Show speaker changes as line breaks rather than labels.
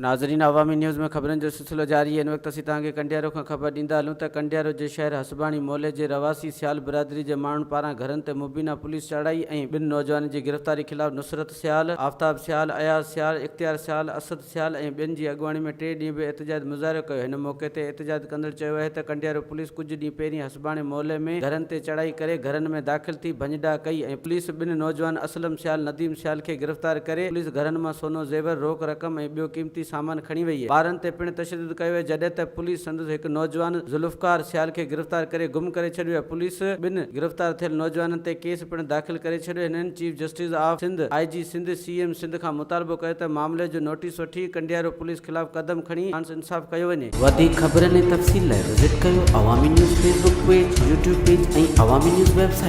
ناظرين عوامي نيوز ۾ خبرن جو سلسلو جاري آهي هن وقت اسين توهان کي ڪنڊيارو کان خبر ڏيندا هلون ته ڪنڊيارو جي شهر حسباڻي محلي جي رهواسي سيال برادري جي ماڻهن پاران گهرن تي مبينا پوليس چاڙهائي ۽ ٻن نوجوانن جي گرفتاري خلاف نصرت سيال، آفتاب سيال، اياز سيال، اختيار سيال، اسد سيال ۽ ٻين جي اڳواڻي ۾ ٽي ڏينهن به احتجاج مظاهرو ڪيو هن موقعي تي احتجاج ڪندڙ چيو آهي ته ڪنڊيارو پوليس ڪجهه ڏينهن پهرين حسباڻي محلي ۾ گهرن تي چڙهائي ڪري گهرن ۾ داخل ٿي ڀڃ ڊاهه ڪئي ۽ پوليس ٻن نوجوان اسلم سيال نديم سيال کي گرفتار ڪري پوليس گهرن مان سونو زيور، روڪ رقم ۽ ٻيو قيمتي سامان کڻي وئي ٻارن تي پڻ تشدد ڪيو ويو جڏهن ته پوليس سندس هڪ نوجوان ذوالفقار سيال کي گرفتار ڪري گم ڪري ڇڏيو آهي پوليس ٻن گرفتار ٿيل نوجوانن تي ڪيس پڻ داخل ڪري ڇڏيو هنن chief justice of Sindh, I G Sindh, C M Sindh کان مطالبو ڪيو ته معاملي جو نوٽيس وٺي ڪنڊيارو پوليس خلاف قدم کڻي ساڻس انصاف ڪيو وڃي.
وڌيڪ خبرن ۽ تفصيل لاء وزٽ ڪيو Awami news Facebook page, YouTube page ۽ Awami news website.